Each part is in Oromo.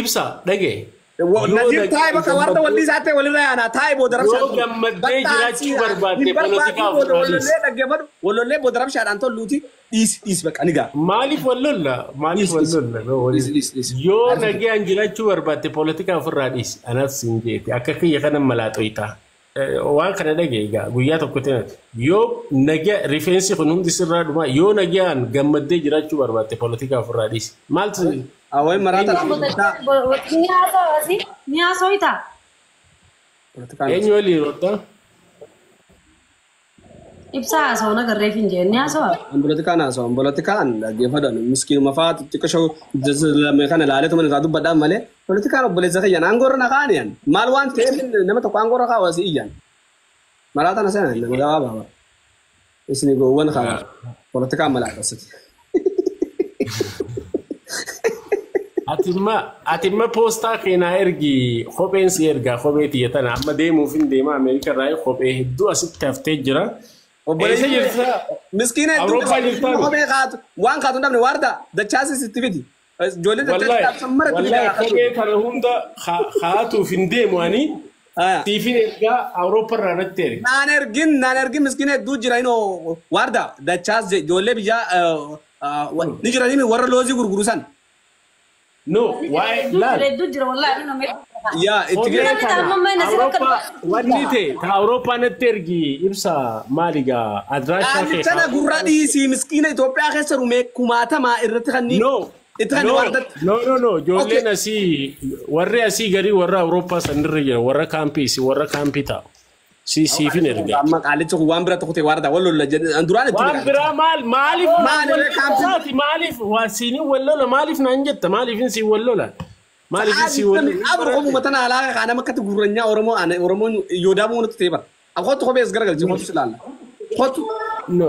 Ibsa dhagee. Naziir taa'e bakka warra walli isaa ta'e walirra yaana taa'e booda rabshaa. Yoo gammaddee jiraachuu barbaadde polotikaa ofirraa dhiisi. Dhaggeeffadhu wallollee booda rabshaadhaan tolluuti dhiisi dhiisi bakka ni ga'a. Maaliif wal lolla? Maaliif wal lolla? Yoo nagaan jiraachuu barbaadde polotikaa ofirraa dhiisi. Anaaf siin jeete akka kiyya kana malaaxoyitaa. Waan kana dhagee egaa guyyaa tokkotti nati. Yoo nagaa rifeensi kun hundi sirraa dhumaa yoo nagaan gammaddee jiraachuu barbaadde polotikaa ofirraa dhiisi. Maaltu Awwaay maraata. Ni haasawaa ni haasawitaa. Eenyu waliin roddaa? Ibsaa haasawaa nagarreef hin jeen ni haasawaa. Polotikaan haasawaa polotikaan dhaggeeffadhan miskiinuma fa'aa xixiqqoo kana ilaaleetuma irraa dubbadhaan malee polotikaan obboleessa kiyyan aangoorra na kaa'aniyan maal waan ta'eef nama tokko aangoorra kaa'u asii iyyan maraata na seenan nama gabaabaa isin gowwan kaa'u polotikaan mala akkasiti. Atimma poostaa keenaa ergi kopheen si ergaa kophee tiyya tana amma deemuuf hin deema Ameerika irraa kophee hedduu asitti haftee jira. Eessa jirta? Miskiina hedduu kophee kaatu waan kaatu hin dhabne waarda dachaasis itti fidi. Ijoollee dachaasis mara itti fidi. Wallahi kophee kana hunda kaatuuf hin deemu ani. Siifin ergaa Awurooppaa irraa natti ergi. Naan ergin miskiina hedduu jira inoo waarda dachaas ijoollee biyyaa ni jiranii warra loozii gurguru san. No, waa'ee laal. Yaa itti Wanni ta'e ta Awurooppaa natti ergi ibsa maali gaa adiraashaa kee. Qaalichana gurra dhiisii miskiina Itoophiyaa keessa rume kumaatamaa irratti kan No. No no no ijoolleen asii warri asii garii warra Awurooppaa sanirra jira warra kaampii si warra kaampii taa'u. Si siifin erga. Amma qaalichi kun waan bira tokko ta'e waarda wal lolla jedhan duraan itti Waan biraa maal maaliif maaliif maaliif waa siiniin wal lola maaliif naan jetta maaliif siin wal lola maaliif siin wal lola. Abro qomu matana alaaqa kana makkatti gurranyaa Oromoo ana Oromoon yoo daabuu nutti ta'e bara. Akootu kophee as garagalchi kootu si laalla. Kootu. No.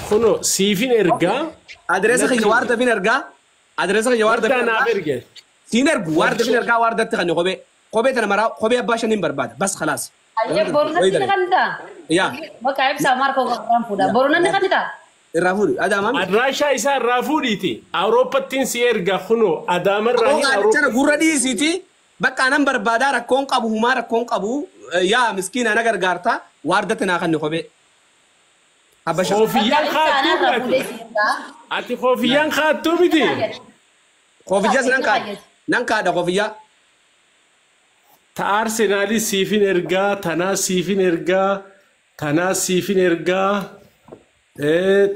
Kuno siifin ergaa. Adireesa kiyya waarda fin ergaa. Adireesa kiyya waarda fin ergaa. Erge. Siin ergu waarda fin ergaa waardatti kan kophee. Kophee tana maraa kophee abbaa shaniin barbaada. Bas khalaas. Ayyee borona ni kanita. Yaa. Bakka ibsa Marko irraan fuudha. Borona ni kanita. Irraa fuudhi. Adaamaan. Adiraashaa isaa irraa fuudhiiti. Awurooppaattiin si erga kunoo Adaamarraa hin Awurooppaa. Gurra dhiisiiti. Bakka anan barbaadaa rakkoon qabu humaa rakkoon qabu yaa miskiina na gargaarta waardatti naa kanni kophee. Koofiyyaan kaattuu miti. Ati koofiyyaan kaattuu miti. Koofiyyaas nan kaadha. Nan kaadha koofiyyaa. Ta Arsenaalii siifin ergaa, tanaa siifin ergaa, tanaa siifin ergaa,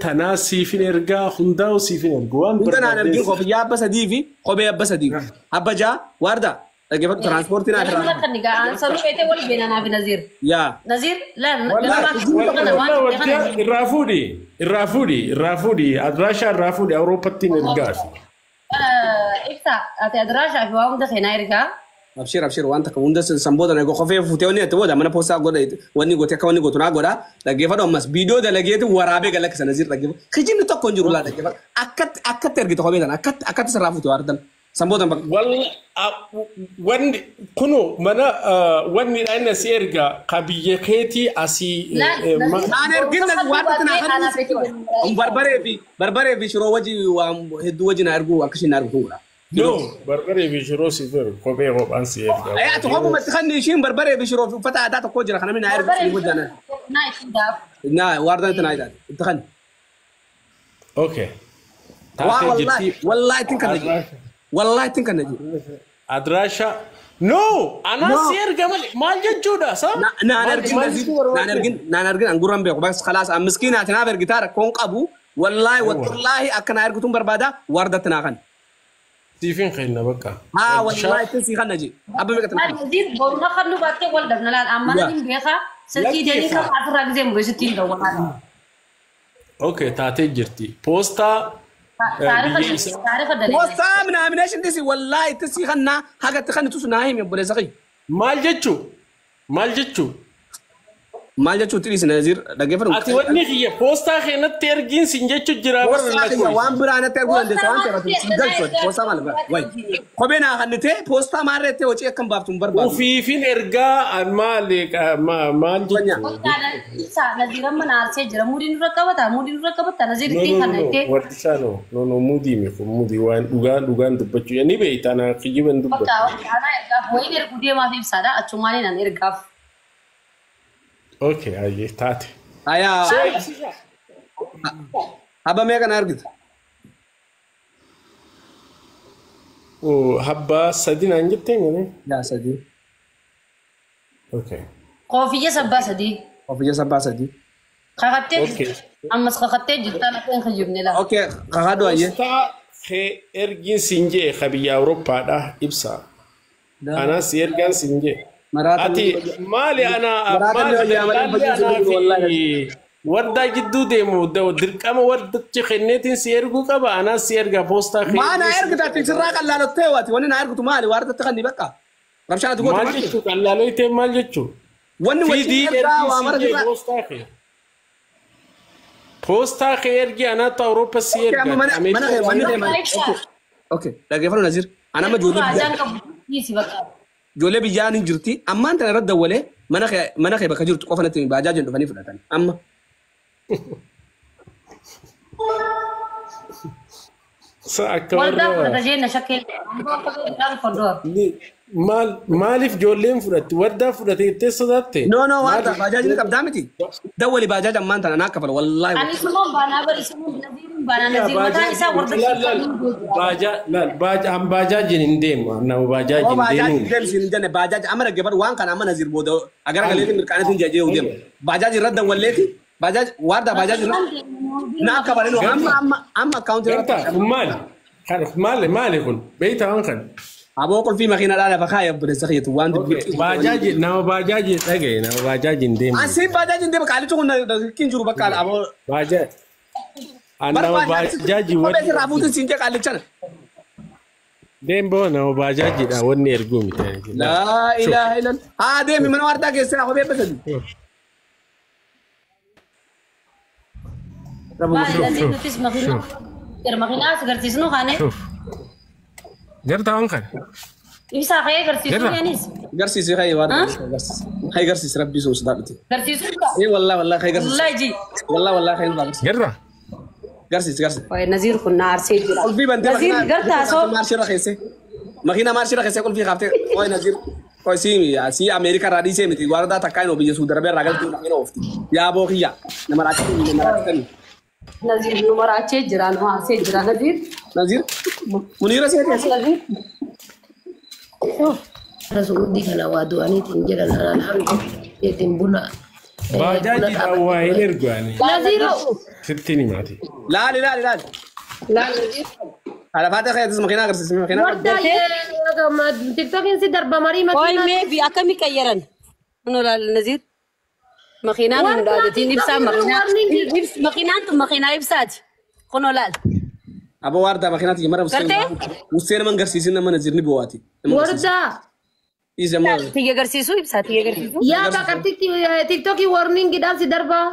tanaa siifin ergaa, hundaa'u siifin ergaa. Waan Hunda naan ergin koofiyyaa abba sadii fi kophee abba sadii. Abba ja'a waarda dhaggeeffadhu tiraanspoortii naa irraa. Yaa. Naziir laal. Irraa fuudhi, irraa fuudhi, irraa fuudhi, adiraashaa irraa fuudhi Awurooppaatti ergaa. Ibsa ati adiraashaa fi waa hunda seenaa ergaa. Abshir abshir waan takka hunda san booda na kofee fuutee wanni ati booda mana poostaa godha wanni goote akka wanni gootu naa godha dhaggeeffadhu ammas viidiyoo dalageeti waraabee galakkisa Naziir dhaggeeffadhu kijibni tokko hin jiru laa dhaggeeffadhu akkatti akkatti ergite kophee tana akkatti akkatti sirraa fuute waardan san booda bakka. Wanni kunu mana wanni dhaan asii erga ka biyya keetii asii. Naan ergin waan naa kan barbaree fi shiroo wajji waan hedduu wajji naa erguu akkasii naa ergu kun. No, barbaree fi shiroo si ergu kophee kophaan si erga. Ati kophumatti kan ishiin barbaree fi shiroo fi uffata aadaa tokko jira kana naa ergu si wajjana. Naa waardan itti naa itti itti kan. Okay. Wallahi wallahi ittiin kan jiru. Wallahi ittiin kan jiru. Adiraashaa. No, anaa si erga malee maal jechuudha sa? Naan ergin naan ergin naan ergin angurran beeku bas khalaas an miskiina ati naaf ergitaa rakkoon qabu wallahi wallahi akka naa ergituun barbaada waardatti naa kan. Siifin kenna bakka. Haa wallahi ittiin sii kanna jee. Abba meeqa tana. Naziir boruna kannu baattee wal dhabna laal amma nan beeka silkii deebii kan asirraa gisee muree sittiin dawwalaa. Okay taatee jirti. Poostaa. Poostaa minaamination dhisi wallahi ittiin sii kannaa haga itti kannitu sun naa himi obboleessa kiyya. Maal jechuu? Maal jechuu? Maal jechuutti dhiisi Naziir dhaggeeffadhu. Ati wanni kiyya poostaa keenyatti ergiin sin jechu jira bara lakkoofsa. Waan biraa natti erguu dandeessa waan ta'eef sin galchu poostaa maal bara wayi. Kophee naa kannitee poostaa maarreettee hojii akkam baaftu hin barbaadu. Ufiifin ergaa maal maal jechuudha. Naziir amma na aarsee jira muudii nurra qabata muudii nurra qabata Naziir ittiin kana ittee. Wardisaa no no no muudii miku muudii waan dhugaan dhugaan dubbachuu ni beekta na kijiban dubbatu. Bakka ana ergaaf wayiin erguu deemaaf ibsaadha achumaanii nan ergaaf. Okay, ayyee taate. Ayaa. Habba mee kana argita? Habba sadi naan jettee mini? Yaa sadi. Okay. Koofiyya sabbaa sadii. Koofiyya sabbaa sadii. Kakattee ammas kakattee jirta na kan kijibne laa. Okay, kakadhu ayyee. Poostaa kee ergiin siin jee ka biyya Awurooppaadha ibsa. Anas ergaan siin jee. Ati maali ana maali fi wardaa gidduu deemu dirqama wardichi kenneetiin si erguu qaba anas si erga poostaa kee. Maa na ergita ati sirraa qallaalottee waati wanni na ergitu maali wardatti kan bakka. Rabshaan ati gootu maal jechuu qallaalottee maal jechuu? Wanni wajjin ergaa waa mara sirraa. Poostaa kee. Poostaa kee ergi anaatu Awurooppaa si erga. Mana kee manni deema. Okay dhaggeeffadhu Naziir. Ana amma ijoollee biyyaa ni jirti ammaan tana irratti dawwalee mana kee bakka jirtu qofa natti baajaajiin dhufanii fudhatan amma. Waldaa fudhata jeen shakkee. Maaliif ijoolleen fudhatti wardaa fudhate jettee sodaatte? No no wardaa baajaajii qabdaa miti. Dawwali baajaaj ammaan tana naa kafala wallaahi. Ani sumuun baanaa bari sumuun Naziiruun baanaa Naziir mataan isaa warda Baajaa baajaajiin hin deemu nama baajaajiin deemu. Baajaajiin deemu siin hin jenne baajaaj amma dhaggeeffadhu waan kana amma Naziir booda agara galeeti mirqaaneetiin jajee deemu. Baajaaj irratti dawwalleeti baajaaj wardaa baajaaj irratti naa kafala amma amma amma akkaawuntii irratti. Maali maali maali kun beektaa waan kana. Aboo qulfii makiinaa lafa kaayee obboleessa keetu waan dubbii. Baajaaji nama baajaaji dhagaye nama baajaaji hin deemu. Asii baajaaji hin deemu qaalichi kun hin jiru bakka aboo. Baajaaji. Nama baajaaji wanni. Kophee sirraa fuutiin siin jee qaalichan. Deemboo nama baajaajiidha wanni erguu miti. Laa ilaaha illallah. Haa deemi mana waardaa keessaa kophee basadi. Nutis makiinaa agarsiisnu kaane. Gartaa waan kana. Ibsaa ka'ee garsiisuu yaanis. Garsiisuu ka'ee waan garsiisuu. Ka'ee garsiis rabbii sun sodaadhuti. Garsiisuu. Ee wallaahi wallaahi ka'ee garsiis. Wallaahi ji. Wallaahi wallaahi ka'ee garsiis. Gartaa. Garsiis garsiis. Wayi Naziir kun na aarsee jira. Qulfii bantee Naziir gartaa soo. Maarshirra keessee. Makiina maarshirra keessee qulfii kaaftee. Wayi Naziir. Wayi sii Ameerikaa irraa dhiisee miti wardaa takkaa hin biyya Suudi Arabiyaa irraa galtee makiina oofti. Yaa bookiyya nama raachitanii nama raachitanii. Naziir nu maraachee jira nu aarsee jira Naziir. Naziir Muniira see keessa. Naziir. Suudii kana waa du'aniitiin jedhan alhamdulillahi buna. Baajaajiidhaan waa hin ergu ani. Naziiroo. Sittiin himaati. Laali laali laali. Laali. Alafaata keetis makiinaa agarsiisi makiinaa. Wardaa tiktokiin si darba marii makiinaa. Wayi meebi akkami qayyaran? Nu laali Naziir. Makiinaan hundaati ibsaa makiinaa. Makiinaan tun makiinaa ibsaati. Kunoo laal. Aboo wardaa makiinaati mara Useen man garsiisin nama Naziir ni bo'aati. Wardaa. Isa maal? Tiyya garsiisuu ibsaa tiyya garsiisuu. Yaa bakka tiktookii warningiidhaan si darbaa.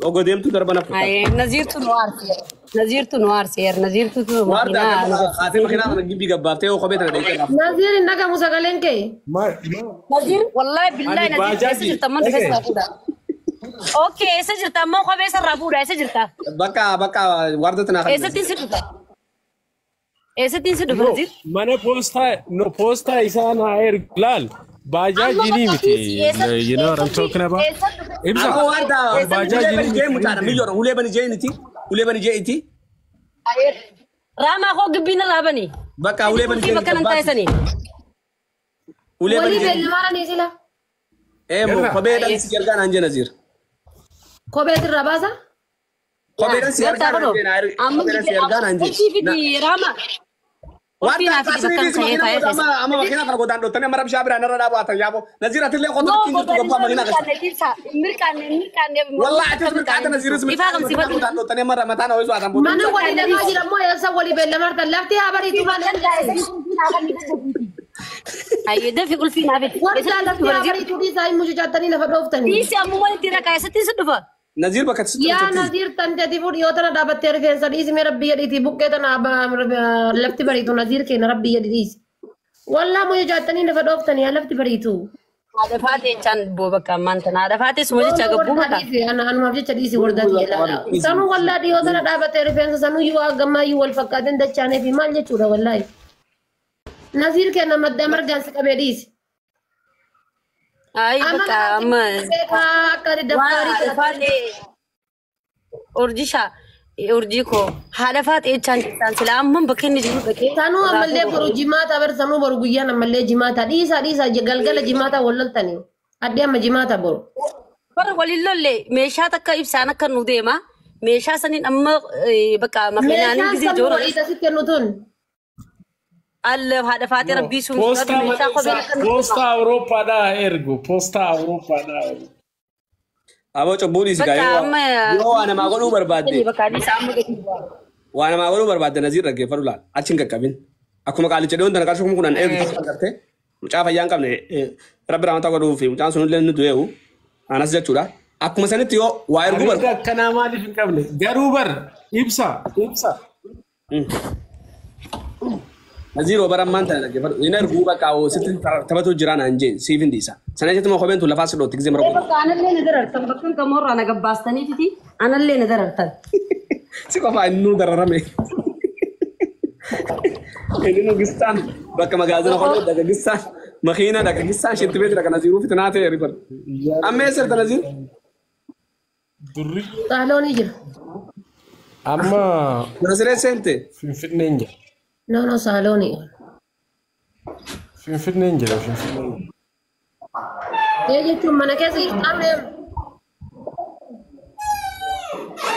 Ogo deemtu darba na fudhata. Naziirtu nu aarseera. Naziirtu nu aarseera. Naziirtu tu makiinaa. Haatee makiinaa kana gibbii gabbaaftee yoo kophee tana dheekee lafa. Naziir hin dhagamu sagaleen kee. Naziir wallaahi billaahi Naziir eessa jirta amman dhufee sirraa fuudha. Okay eessa jirta amman kophee sirraa fuudha eessa jirta? Bakka bakka warda tana kan. Eessattiin si dhufa? Eessattiin si dhufa Naziir? Mana poostaa no poostaa isaan haa ergu laal. Baajaaji ni miti. You know what I'm talking about? Ibsa. Aboo warda baajaaji ni miti. Ulee bani jeeti. Ulee bani jeeti. Raamaa koo gibbiin irraa bani. Bakka ulee bani jeeti. Bakka nan taasisanii. Ulee bani Walii jeeti. beellamaara ni sila. Ee moo kopheedhaan si gargaara naan jee Naziir. Kopheetu irraa baasa. Kopheedhaan si gargaara naan jee. Kopheedhaan si gargaara naan jee. Raamaa. Warda kaasni amma makiinaa kana godaan dhottanii amma rabshaa biraan irra dhaabatan yaaboo Naziir atillee qotu ittiin jirtu gabbaa makiinaa keessa. Mirqaanne mirqaanne. Wallaahi atis mirqaanne Naziiris mirqaanne godaan dhottanii amma mataan ho'isu atan booda. Mana walii dhaqaa jira immoo eessa walii beellamartan lafti haa bariitu malee. Ayyee dafi qulfii naaf itti. Wardaa lafti abariitu dhiisaa hin mucucaattanii lafa dhooftanii. Dhiisi ammoo itti rakaa eessatti si dhufa? Naziir bakka itti Yaa Naziir tanteeti fuudhi yoo tana dhaabattee rifeensa dhiisi mee rabbi jedhiiti buqqee tana lafti bariitu Naziir keenya rabbi jedhi dhiisi. Wallaa mucucaattanii lafa dhooftanii yaa lafti bariitu. Haadha faatee jechaan boo bakka ammaan tana haadha faatee suma jecha gabbuu bakka. Anumaaf jecha dhiisi wardaati jedhaa. Sanuu wallaa dhiyoo tana dhaabattee rifeensa sanuu iyyuu gammaa iyyuu wal fakkaateen dachaanee fi maal jechuudha wallaahi. Naziir keenya madda margaan si qabee dhiisi. Ayi bakka amma. Akka daftaarii Faatee urjisha urjii koo haadha faatee jechaan jechaan sila amman bakka inni jiru dhaqee. Sanuu ammallee boru jimaata bar sanuu boru guyyaan ammallee jimaata dhiisa dhiisa galgala jimaata wal loltanii addee amma jimaata boru. Bara waliin lolle meeshaa takka ibsaan akka nu deema meeshaa saniin amma bakka makiinaan Meeshaan gisee sanuu joora. waliin asitti kennu tun. Alla haadha faatee rabbii sun Poostaa meeshaa kophee akka nu deema. poostaa Awurooppaadhaa ergu poostaa Awurooppaadhaa ergu. Aboo cubbuu dhiisi Bakka gaa amma yoo waa namaa godhuu barbaadde bakka dhiisa amma gadi. waa namaa godhuu barbaadde Naziir dhaggeeffadhu laal achi hin qaqqabin. Akkuma qaalicha dhiyoon tana qarshii 10,000 eegu agartee mucaa fayyaa hin qabne rabbi raamataa godhuu fi mucaan sunillee inni du'eewu anas jechuudha. Akkuma sanitti yoo waa erguu Areeda barbaadde. akkanaa maaliif hin qabne garuu bar ibsa ibsa. Naziir bara ammaan tana dhaggeeffadhu. Inni erguu bakka sitti taphatu jira naan jee siif hin dhiisa. Sana jechuun kopheen tun lafaa si dhootti gisee mara godhu. Bakka anallee na darartan bakka gamoorraa na gabbaastaniititi anallee na darartan. Si qofaa inni nu dararame. Inni nu gistaan bakka magaazina kophee dhaga gistaan makiina dhaga gistaan shinti beeti dhaga Naziiruu fitinaa ta'e ribar. Amma eessa jirta Naziir? Durri Xaaloonii jira. amma Mana siree seente. Finfinneen jira. No no saaloonii. Finfinneen jira Finfinneen. Ee jechuun mana keessa jirtu amma.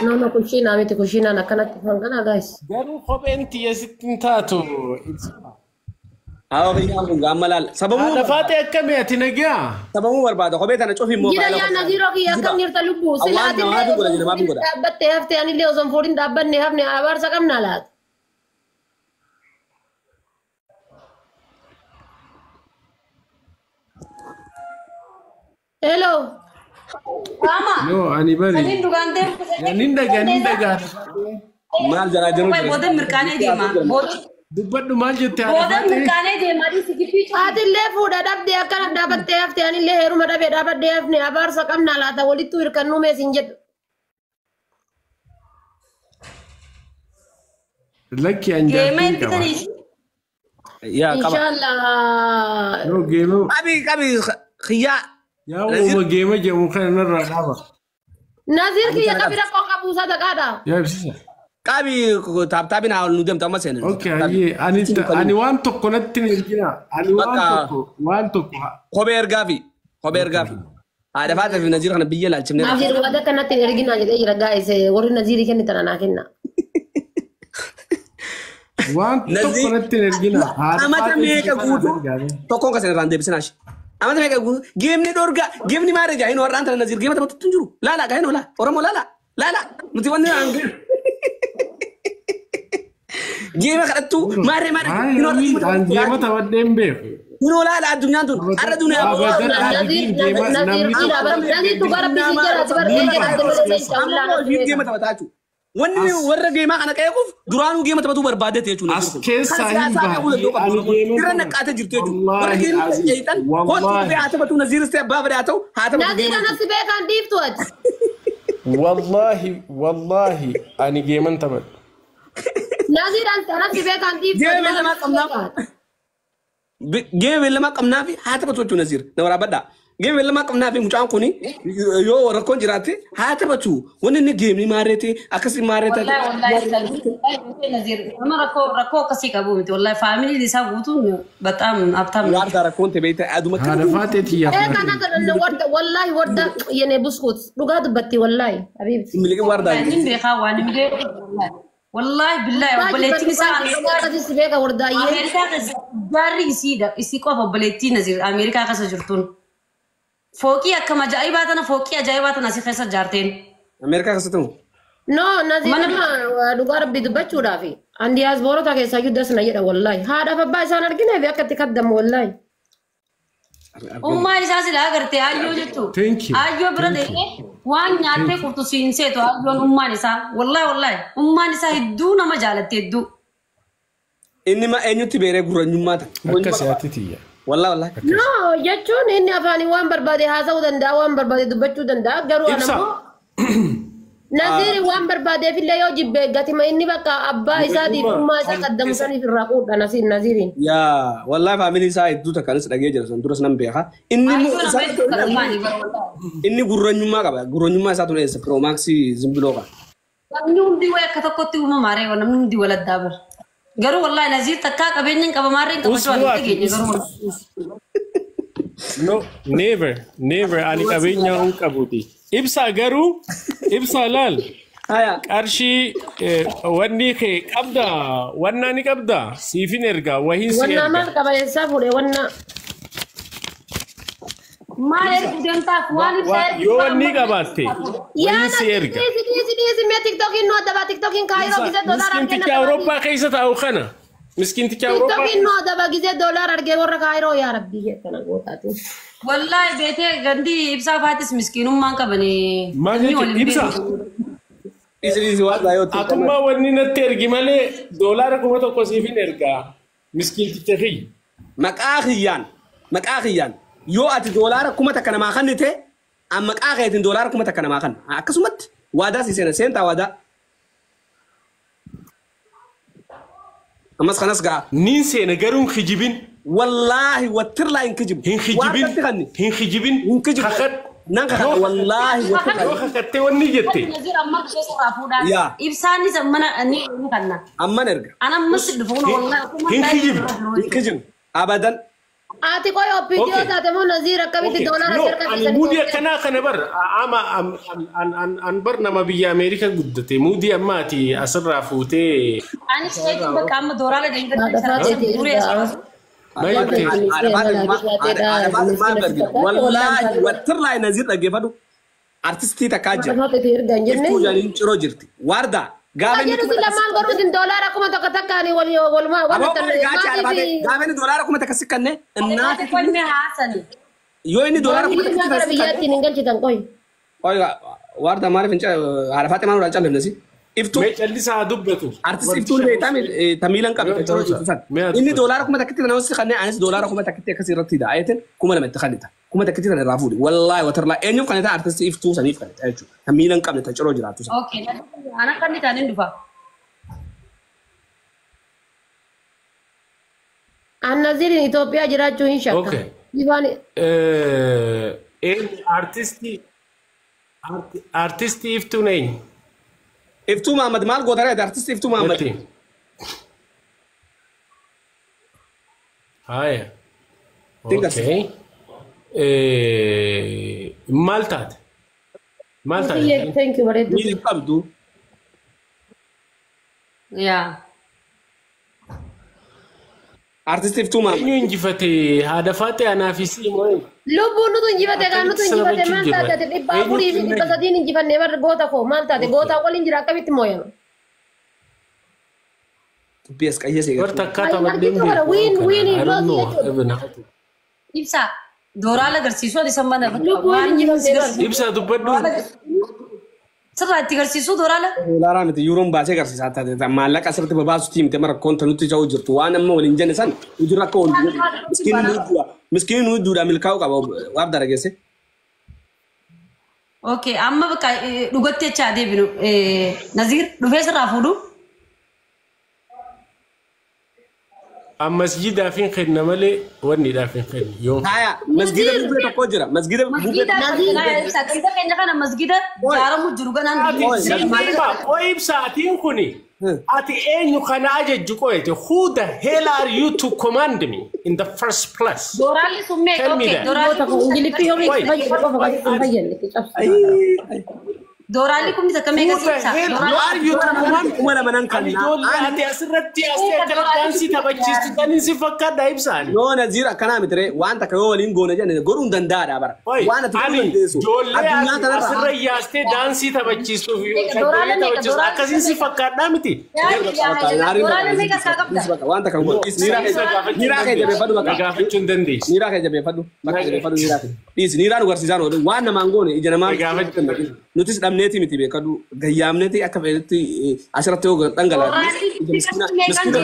No no kushiinaa miti kushiinaan akkanatti fanqanaa gaayis. Garuu kopheen tiyya sitti hin taatu. Haa kiyyaan kun gaamma laal. Sababuu Haadha faatee akkamii ati nagaa? sababuu barbaada kophee tana cufi immoo Jira yaa Naziiroo kiyya akkam jirta lubbuu sila Awwaan namaa atillee fi godha osoo namaa fi hin godha. dhaabbattee hafte anillee osoo hin fuudhin dhaabbanne hafne abaarsa qabnaa laata. Hello. Qaama. Yoo ani bari. Saniin dhugaan ta'e. Nin dhagaa nin dhagaa. Maal jalaa jiru Wayi booda mirqaanee deema. Dubbadhu maal jette haadha Booda faatee? mirqaanee deema dhiisi giffii cufi. Atillee fuudha dhabdee akkana dhaabattee hafte anillee heeruma dhabee dhaabadhee hafne abaarsa qabnaa laata walittuu hirkannuu meesin jedhu. Lakki an Geema jaartiin qaba. ergitanii. Yaa qaba. Inshaallah. Yoo geema Qabi qabi kiyyaa. yaa uuma geema jedhamu kana narraa dhaaba. Naziir kiyya qabi rakkoo qabu sadaqaadha. Yaa ibsisa. Qabi taaptaabiin haa nu deemtu amma seenan. Okay hayyee ani ani waan tokko natti hin ergina. Ani waan Bakka- tokko waan tokko Kophee ergaa fi kophee ergaa fi. Haadha faatee fi Naziir kana biyya laalchifnee. Naziir waan akkanatti hin erginaa jedhee jira gaa'is warri Naziirii kennitan anaa kenna. waan tokko natti hin ergina. Haadha Amata faatee meeqa guutuu tokkoon kasan irraan deebisinaa shi. Amata meeqa guutuu geemni dhorgaa geemni maal egaa hin warraan tana Naziir geema taphattu hin jiru. Laala gaa hin oola Oromoo laala laala nuti wanni naan geema kadhattu maarree maarree hin An geema warraan taphadhee hin beeku. hin oolaala addunyaan tun har'a duniyaa Abadan Naziir abidiin geema Naziir namni Naziir dhugaa rabbi si jala si barree jala Amma geema taphataa jechuudha. Wanni warra geemaa kana qeequuf duraanuu geema taphatuu barbaadete jechuudha. As keessaa hin baane. Ani geema Irra naqaatee jirtu jechuudha. Warra Wallaahi geema aziz. qeexan hootu dhufee haa taphatu Naziiris ta'e abbaa fedhe haa ta'u haa taphatu Naziir geema. anatti beekan dhiiftu ati. Wallaahi wallaahi ani geeman taphadhu. Naziir anatti beekan dhiiftu. Geema beellamaa qabnaaf. Geema beellamaa qabnaa fi haa taphatu jechuudha Naziir. Na waraabadhaa. Geema beellamaa qabnaa fi mucaan kuni yoo rakkoon jiraatte haa taphatu. Wanni inni geemni maarreete akkasii maarreete. Wallahi wallahi Naziir nama rakkoo rakkoo akkasii qabu miti wallahi faamiliin isaa guutuun bataam abtaam. Waardaa rakkoon ta'e beektaa aduma Haadha faatee tiyyaaf. Ee kana kana warda wallahi warda yene buskut dhugaa dubbatti wallahi habiibti. Miliqii waardaa. Inni beekaa waan hin beeku wallahi. Wallahi billahi obboleettiin isaa Akkasii beeka wardaayyee. Ameerikaa keessa jaarri isiidha isii qofa obboleettii Naziir Ameerikaa keessa jirtuun. Fooqii akkam ajaa'ibaa tana fooqii ajaa'ibaa tana asii keessa jaarteen. Ameerikaa keessatti moo? No Naziir dhugaa rabbi dubbachuudhaafi. An diyaasboorota keessaa iyyuu dasna jedha wallaahi. Haadhaaf abbaa isaan argine fi akka itti kaddamu wallaahi. Ummaan isaa silaa agartee ayyoo jechuun. Thank you. Ayyoo bira deemee waan nyaattee qurtu siin seetu ayyoon ummaan isaa. Wallaahi wallaahi ummaan isaa hedduu nama jaalatte hedduu. Inni ma eenyutti beeree gurranyummaa ta'a. Akka si'aatti tiyya. Wallaahi wallaahi. No jechuun inni afaanii waan barbaade haasa'uu danda'a waan barbaade dubbachuu danda'a garuu Ibsa. anammoo Naziiri waan barbaadeef illee yoo jibbe gatima inni bakka abbaa isaatiif ummaa isaa qaddamu saniif irraa quudha Naziiriin. Yaa wallaahi faamilii isaa hedduu takkaanis dhagee jira sun duras nan beeka. Inni Ayyoo nama hedduu kadhamaanii bara wallaahi. Inni gurranyummaa qaba. Gurranyummaa isaa tun eessa piroomaksii zimbiloo qaba. Namni hundi wayi akka tokkotti uumamaaree namni hundi waladdaa bara. Garuu wallaahi Naziir takkaa qabeenya hin qabamaarree hin qabachuu waan hin dhageenye garuu wallaahi. No, never, never. Ani qabeenya hin qabuuti. Ibsaa garuu, ibsaa laal. Haya. Qarshii wanni kee qabda, wannaa ni qabda. Siifin erga, wahiin si Wannaa maal erga. qaba eessaa fuudhe wannaa. Maal ergu deemtaaf waan ibsaa ergu Yoo wanni qabaatte, Yaa wahiin si erga. dhiisi dhiisi dhiisi mee tiktokiin nu adaba tiktokiin kaayiroo gisee doolaara argee Miskiinticha Awurooppaa keessa taa'u kana. Miskiinticha Awurooppaa. Tiktokiin nu adaba gisee doolaara argee warra kaayiroo yaa rabbii jettana gootaati. Wallaahi beetee gandii ibsaa faatis miskiinummaan qabanii. Maal jechuun ibsaa? Dhiisi dhiisi waan yoo ta'u. Atummaa wanni natti ergi malee doolaara 1000 siifin ergaa. Miskiinticha kiyya. Maqaa kiyyaan yoo ati doolaara 1000 namaa kennite an maqaa keetiin doolaara 1000 namaa kenna. Akkasumatti waadaa si seena seentaa waadaa. Ammas kanas ga'a. Niin seena garuu hin kijibin. Wallaahi wattirlaa hin kijibu. Hin kijibin. Waan natti kanni. Hin kijibin. Hin kijibu. Kakadhu. Nan kakadha wallaahi wattirlaa. Yoo kakattee wanni jette. Naziir amma ishee sirraa fuudhaan. Yaa. Ibsaanis mana ni kanna. Amman erga. Ana ammas dhufu wallaahi. Hin kijibdu. Hin kijibu. Abadan. Ati qoy OPDO Okay. taate moo Naziir akkamitti doolaara No, harka ani keessatti muudii akkanaa kana bar ama an bar nama biyya Ameerika guddate muudii amma ati asirraa fuutee Anis keetiin bakka amma dooraala Haadha faateeti deemee ergaa. maal jettee? Wallaahi wattirlaa Naziir dhaggeeffadhu. Artistii takkaa jira. Haadha faateeti ergaa hin jenne. Iftuu jedhaniin ciroo jirti. Waardaa gaafa inni Jedhu sila maal godhuutiin doolaara 1000 takkaanii wal walumaa Aboo qoy gaacha albaate gaafa inni doolaara 1000 si kanne innaati Qolme haasani. yoo inni doolaara 1000 Gara si kanne biyyaattiin hin galchitan qoy. qoy waardaa maaliif hin haadha faatee maal irraa callifne si iftuu Mee callisaa haa dubbatu. Artist iftuun beektaa tamiilan qabdi kan ciroo jirtu san Mee haa inni dubbatu. doolaara 1000 tana si kanne anis doolaara 1000 akkasii irratti hidha ayetin 2000 itti kannita 1000 tana irraa fuudhi wallaahi watarlaa eenyuuf kannita artistii iftuu saniif kannita jechuudha tamiilan qabne ta ciroo jiraattu san. Okay. Ana kan itaanin dhufa. An Naziiriin Itoophiyaa jiraachuu hin shakka. Okay. Ifaan Eenyu artistii iftuun eenyu? Iftuu Mahammad maal goota reeti artistii Iftuu Mahammad. Jetti. Haya. Tinkas. Okay. Maal taate? Maal taate? Thank you bareedduu. Miila qabdu. Yaa. Artistii Iftuu Mahammad. Eenyu injifate haadha faatee anaa fi sii moo eenyu? Lubbuun nutu injifate gaa nutu injifate maal taate ati 400 fi 300 injifannee bar goota koo maal taate gootaa waliin jira akkamitti mooyama? Dubbii as qayyee Warra takkaa taphadheen Argitu bara win win I don't know. loss jechuudha. Ibn. Ibsaa dooraala agarsiisuu ani san mana Lubbuun injifamtee bar. Ibsaa dubbadhu. Sirraa itti agarsiisuu dooraala. Doolaaraa miti yuuroon baasee agarsiisaa taate maallaqa asirratti babaasu tiimte mara koonta nutti ta'uu jirtu waan amma waliin jenne san hojii akka waliin jenne miskiinni nu duudha miskiinni nu duudha milkaa'uu qaba waaf darageesse. Okay, amma bakka dhugatti jechaa deebinu Naziir dhufee sirraa fuudhu. An masjidaaf hin kenna malee wanniidhaaf hin kennu. Yoon Haya masgiida bubbee tokko jira masgiida bubbee Masgiida ganda keenya kana masgiida jaaramu jiru ganaan Ati siima qoy ibsaatiin kuni ati eenyu kana ajajju qoyete who the hell are you to command me in the first place? Dooraalli sun meeqa? Tell me Okay, that. dooraalli Goota koo ingiliffii yoo itti fayyadu qofa kan itti fayyadne itti cabsu. Dooraalli kumni takka meeqa Who the ibsa? hell are you to command? Kuma lama nan Ani kannaa. ijoollee ati asirratti asii akkana daansii taphachiistu taniin si fakkaadha ibsaan. Yoo Naziir akkanaa miti ree waan takka yoo waliin goone jenne godhuu hin danda'aadha bara. Oi, Waan ati godhuu ani dandeessu. ijoollee Addunyaa ati tanarra asirra yaastee daansii taphachiistuuf Dooraalee meeqa? taphachiistu akkasiin si fakkaadhaa miti. Dooraalee meeqa isaa qabda? Waan takka godhu. Niiraa kee jabeeffadhu Na bakka. gaafachuu hin dandeessu. Niiraa kee jabeeffadhu. Bakka jabeeffadhu niiraa kee. Dhiisi niiraa nu garsiisaan oolu waan namaan goone ija namaa Na gaafachuu hin dandeessu. nutis dhabneeti miti beekadhu gayyaamneeti akka fedhetti asirratti yoo dhangalaafne ija miskiina miskiina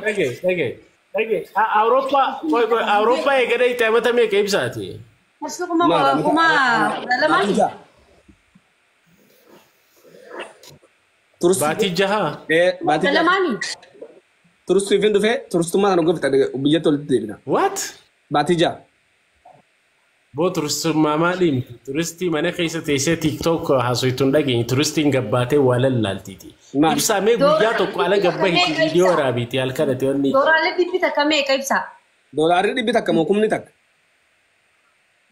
Dhagee, dhagee, dhagee. Awurooppaa, qoy, qoy, Awurooppaa eegada itti amata meeqa ibsaati? Kuma 12. Baatii jahaa. Baatii 12. turistii fin dhufee turistummaa kana gofta biyyatti walitti deebina. What? Baatii jaha. Boo turistummaa maali miti? Turistii mana keessa teessee TikTok haasoftuun dhageenye turistiin gabbaatee waa lallaaltiiti. Maali? Ibsaa mee guyyaa tokko ala gabbahiiti viidiyoo waraabiiti halkanati wanni. Dooraalee dhibbi takka meeqa ibsa? Doolaarri dhibbi takka moo kumni takka?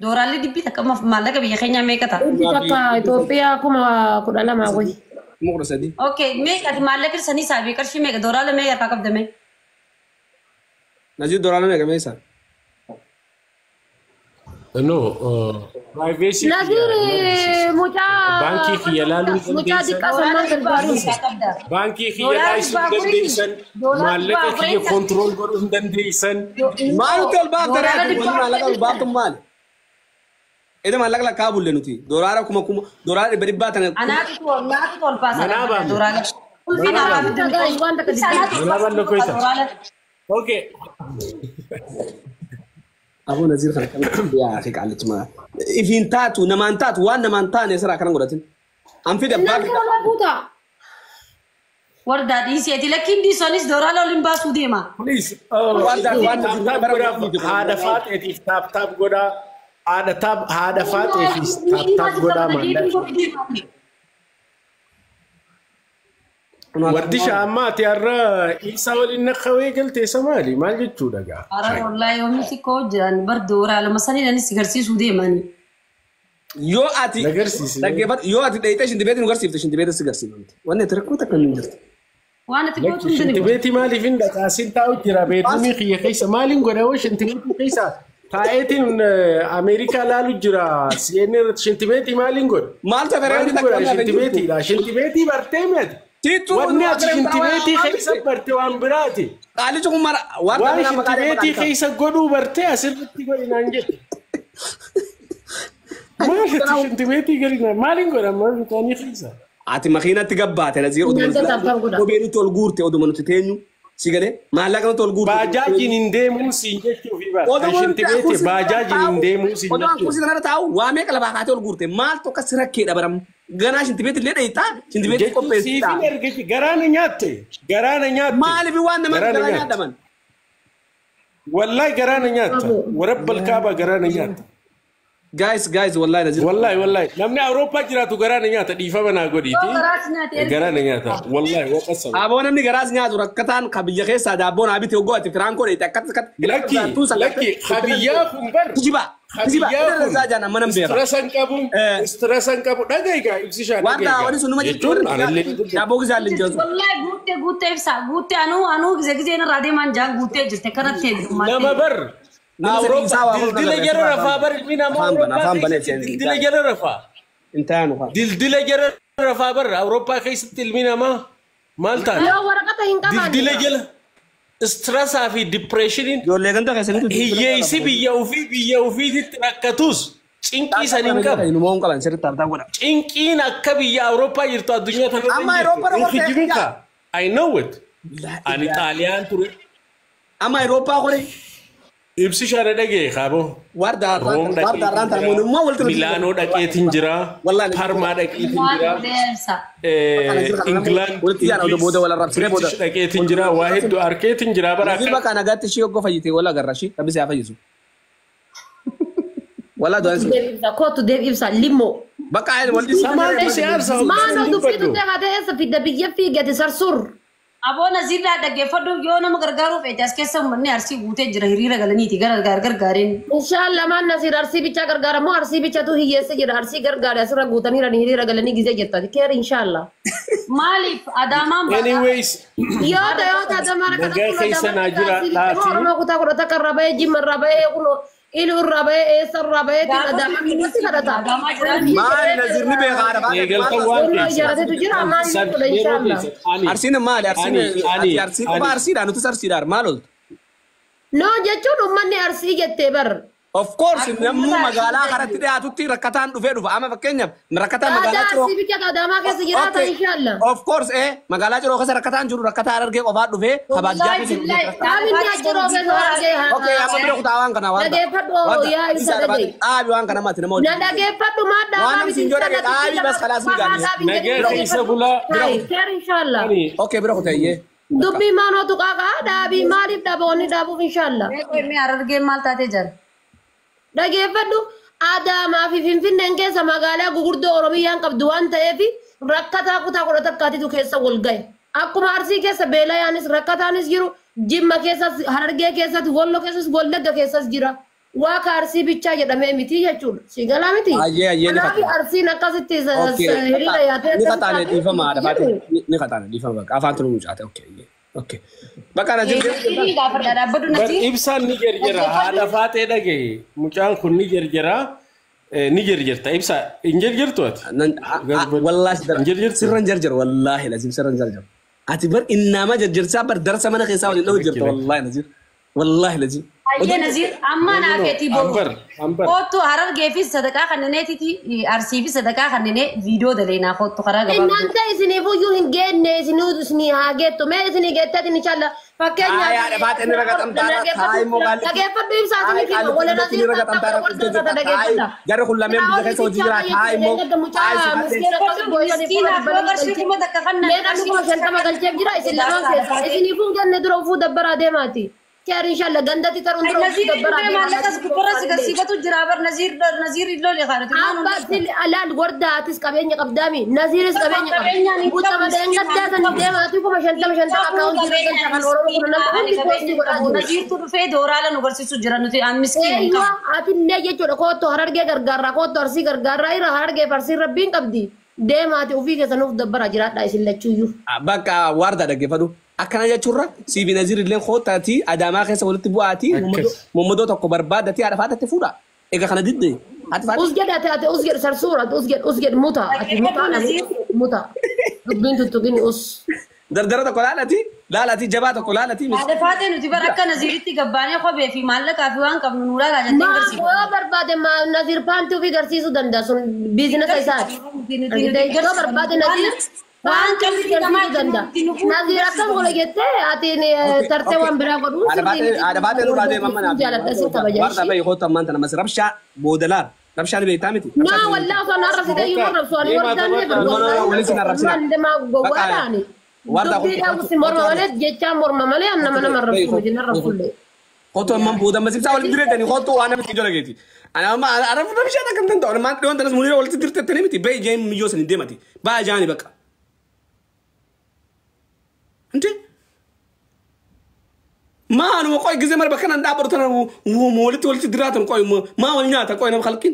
Dooraalee dhibbi takka maallaqa biyya keenyaa meeqa ta'a? Dhibbi takka Itoophiyaa 12,000 wayi. 13,000. Okay, meeqa ati maallaqa sanii saabii qarshii meeqa dooraalee meeqa harkaa qabda mee? Naziir doolaara meeqa meeshaa? No, privacy. Naziir mucaa Baankii kiyya laaluu hin mucaa dandeessan. xiqqaa sanaan gargaaru. Baankii kiyya laayisuu hin dandeessan. Maallaqa kiyya control godhuu hin dandeessan. Maaltu ol baafta ree? Wanni maallaqa ol baaftu maali? Eda maallaqa lakkaa bulle nuti. Doolaara kuma kuma doolaara dhibba dhibbaa tana. Anaatu ol baasa. Manaa baame. Dooraalee. Ulfi namaa fiddu. Waan takka Manaa baame koita. Okay. Aboo Naziir kana kan yaa fi qaalichuma. Ifiin taatu namaan taatu waan namaan taane sirraa kanan godhatin. An fide abbaa Naziir olaa buuta. Wardaa dhiiseeti lakkiin dhiisonis dooraalee ol hin baasuu deema. Please. Waan Tap tap godhaa. Haadha faaxeetiif tap tap godhaa. Haadha tap haadha faaxeetiif tap tap godhaa maallaqa. Wardi ammaa ati har'a isaa waliin naqawee galtee isa maali? Maal jechuudha gaa? Ara wallahi yoomni xiqqoo jiran bar dooraaluma saniin anis garsiisuu deemani. Yoo ati Nagarsiisi. dhaggeeffadhu yoo ati dheeyitee shintibeetii nu garsiifte shintibeetii si garsiifamte. Wanni ati rakkoo takka hin jirtu. Waan ati gootu hin Shinti beetii maaliif hin dhaqaasin taa'u jira bedroomii kiyya keessa maaliin godha hoo shintibeetii keessa taa'eetiin Ameerikaa laalu jira CNN irratti shintibeetii maaliin godha? Maaltu afeeree Maaliin takka godha wanni hafe hin jirtu? shintibeetiidha shintibeetii bartee mi'ati. Tiituu Wanni ati shintibeetii keessa barte waan biraati. Qaalichi kun mara waan Waan dhala maqaa shintibeetii keessa godhuu bartee asirratti godhinaan jette. Maal ati shintibeetii godhinaan maaliin godha maal bitaanii keessa? Ati makiinatti gabbaate Naziir Nyaata taphatan godha. kophee nutti ol guurte oduma nuti teenyu si galee maallaqa nutti ol guurte. Baajaajiin hin deemuu siin jechuufi bara. Shintibeetii baajaajiin hin deemuu siin Oduma jechuufi. kursii kanarra taa'u waa meeqa lafaa kaatee ol guurte maaltu akka si rakkeedha baramu ganaa shintibeetii illee dheeytaa shintibeetii Jechuun qopheessitaa. siifin erga garaana nyaatte garaana nyaatte. Maaliif waan nama Garaana garaa nyaatte. nyaadhaman? Wallahi garaana nyaatta. Warabbal kaaba garaana nyaatta. Guys guys wallahi Naziir. Wallahi wallahi namni Awurooppaa jiraatu garaana nyaata dhiifama naa godhiiti. Garaas nyaate erga. Garaana nyaata wallahi waqasama. Aboo namni garaas nyaatu rakkataan ka biyya keessaa daabboo naa bite hoggoo ati firaankoo dheeyte akkatti akkatti. Lakki lakki habiyyaa kun bar. Kijiba kijiba Habiyyaa irra jaan amma nan beeka. Stress hin qabu. Stress hin qabu dhaga'igaa ibsishaa Waan dhaga'igaa. daawwani sun numa Jechuun anallee daabboo gisaallee hin jiru. Wallahi guuttee guuttee ibsa guuttee anuu anuu gizee gizee irraa deemaan jaan guuttee jirte kanatti nama bar. Nama sadii isaa waa Dildila godhu jala rafaa bar ilmi namaa Afaan bana, Awurooppaa afaan bana keessatti isheen. dildila jala rafaa. Hin taanu faa. Dildila jala rafaa bar Awurooppaa keessatti ilmi namaa maal taate? Yoo waraqata hin Dildila qabaanne. jala stressaa fi depressioniin Ijoollee ganda keessanitti hiyyeessi biyya ofii biyya ofiititti rakkatus cinqii san hin qabu. Inumaa hin qaban sirriitti abdaa godha. Cinqiin akka biyya Awurooppaa jirtu addunyaa tanarra Amma hin jirtu. Awurooppaa Hin dhaqxee kijibin yaa. kaa. I know it. Ani Xaaliyaan ture. Amma Awurooppaa kore Ibsi shaana dhagee kaaboo. warda Room warda arraan tana mootummaa walitti dhaqeetiin jira. Milaanoo dhaqeetiin jira. Wallahi. Parmaa dhaqeetiin jira. ibsa. England, Walitti yaana oduu booda wal arrabsinee booda. British dhaqeetiin jira. Waa hedduu arkeetiin jira bara Naziir akka. bakka nagaatti ishee hoggoo fayyite wal agarra ishee rabbi si haa fayyisu. Walaa du'aan si. Deeb ibsa kootu deeb ibsa limmoo. Bakka wal Samaatu si aarsa Maano hoggaa dubbii dubbadhu. tuttee haatee eessa fidda biyya fiigate sarsur. Aboo Naziirraa dhaggeeffadhu yoo nama gargaaruuf eeti as keessa uummanni Arsii guutee jira hiriira galaniiti gargaareen. Inshallah maan Nasiir Arsii bichaa gargaaramoo Arsii bichatu hiyyeessa jira Arsii gargaare asirra guutaniiran hiriira galanii gizee jettati keer inshallah. Maaliif Adaamaan baadhaa? Anyways, Yoo ta'e yoo ta'e Adaamaa nagaa keessa naa jira dhaati. Oromoo kutaa 11 irraa bahee Jimma irraa bahee kunoo Iluu irraa bahee eessa irraa bahee Adaamaa keessatti kadhata. Adaamaa jiraatu. Maali Naziir ni beeka haadha faatee Eegalta waan Onnoo keessa. ijaarratetu jira maal jechuudha Yeroo inshallah. keessa ani Arsiin maali? Arsiin Ani ati Arsii qofa Arsiidha nutis Arsiidha maal ooltu? No jechuun uummanni Arsii jettee bar. Of course namni magaalaa kanatti dhiyaatutti rakkataan dhufee dhufa. Amma fakkeenyaaf rakkataan magaalaa Aadaa Ciroo. Arsii bicha Adaamaa keessa jiraata inshallah. Of course magaalaa Ciroo keessa rakkataan jiru rakkataa Harargee qofaa dhufee kabaajaa keessa jiru rakkataa. Qaamni achiroo keessa Harargee Okay, amma bira kutaa waan kanaa waan Dhageeffadhu yaa isa dhagaye. Dhaabi waan kana mati nama Na wajjin. dhageeffadhu maa Waan dhaabaa namni siin jedhe dhaabi bas khalaas ni gaadhi. Nagaa keessa bulaa. Keer inshallah. Ani Okay, bira kutaa iyyee. Dubbii maanootu qaaqa dhaabii maaliif dhaboonni dhaabuuf inshallah. Meeqoo Harargeen maal taatee jira? Dhageeffadhu Adaamaa fi Finfinneen keessa magaalaa gurguddoo Oromiyaan qabdu waan ta'eef rakkataa kutaa 11 keessa wal gahe. Akkuma Arsii keessa beelayaanis rakkataanis jiru Jimma keessas Harargee keessas Wollo keessas Wallagga keessas jira. Waaqa Arsii bichaa jedhamee miti jechuudha. Si galaa miti? Ayyee ayyee ni Kanaaf kataane. Arsiin akkasitti Okay, hiriira yaatee ni kataane dhiifama haadha faatee ni kataane dhiifama bakka afaan tunu mucaate okay okay. Bakka na jirti. Inni gaafadha dhaabbadhu Bar Naziir. ibsaan ni jarjara haadha faatee dhagaye mucaan kun ni jarjara ni jarjarta ibsa hin jarjartu ati. Wallaahi Hin jarjartu. sirran jarjar wallaahi lazim sirran jarjar. Ati bar innaama jarjarsaa bar darsa mana keessaa waliin dha'u jirta wallaahi lazim wallaahi lazim. Ayyee Naziir amma naafeetii boru. Ambar ambar. Kootu Harargee fi sadaqaa kanneeniiti Arsii fi sadaqaa kanneenee viidiyoo daleenaa kootu karaa gabaabduu. Innaan isiniifuyyuu hin geenne isinuu isinii haa geettu mee isinii geetteetin inshallah Haa yaada faatee ni ragaxamtaara haa immoo gaalli. Dhageeffadhu ibsaa isinii Haa fi wala qaalli ni ragaxamtaara dhageeffadha. Jarri kun lameen biyya keessa hojii jira haa immoo haa Miskiinaaf yoo qarshii 1000 kannan Mee namni 50,000 galcheef jira isin lamaan keessa isiniifuu hin genne dura ufuu dabbaraa deemaati. Keer inshallah gandatti taruun dura ufuu Naziir dabbaraa dhufee maallaqas gubbarra si garsiifatu jira bar Naziir Naziir loole kaanati Abba alaal wardaatis qabeenya qabdaami Naziiris qabeenya Qabeenyaan qabda. hin Guutama qabu, deengaddaa san deemaati 50,000 50 akkaawuntii irra galcha kan Oromoo kun namni hundi poostii godhaa jiru. Naziirtu dhufee dooraala nu barsiisu jira nuti aan miskiin hin Eeyyuu qabu. atillee jechuudha koottu Harargee gargaarraa koottu Arsii gargaarraa irra Harargee fi Arsiin rabbiin qabdi. Deemaati ofii keessa nuuf dabbara jiraadhaa isin lachuuyyuu. Bakka waardaa dhaggeeffadhu. Akkana jechuurra siifi Naziir illee koottaatii Adaamaa keessa walitti bu'aatii mommadoo tokko barbaaddatii haadha faatatti fuudha. Egaa kana didde haati faate. Us jedhe ati ati us jedhe sarsuura ati us jedhe us jedhe muta ati muta muta dubbiin tuttuqini us. Dardara tokko laalati laalati jabaa tokko laalati. Haadha faatee nuti bara akka Naziiritti gabbaanee kophee fi maallaqaa fi waan qabnu nu laalaa jettee Maa garsiiftu. yoo barbaade Naziir paantii ofii garsiisuu danda'a sun biizinasa isaati. Yoo barbaade Naziir Waan paantii ofii garsiisuu danda'a. Naziir akkam godhe jettee ati tartee waan biraa godhuu Haadha faatee nurraa deeman mana. Jaaladha si kabaja. Waardaa bahi kootu ammaan tana mas rabshaa booda laal. Rabshaan beektaa miti. No, wallahi osoo na arrabsite iyyuu arrabsu ani wardaan ni No, no, no, walitti na arrabsina. Demaa gowwaadhaani. Wardaa Dubbiidhaan si morma malee jechaan morma malee an nama nama arrabsu miti na arrabsullee. Kootu ammaan booda ammas ibsaa walitti direetanii kootu waan namatti ijoo dhageeti. Ana amma arrabsu rabshaan akkam danda'u. Maan dhiyoon tanas muniira walitti dirtettanii miti. Bahi jeen miyyoo sanii deemati. Baa jaani bakka. Inti? Maanuma qoy gisee mara bakka nan dhaabbatu tana walitti walitti diraatan qoy maa wal nyaata qoy nama halkin.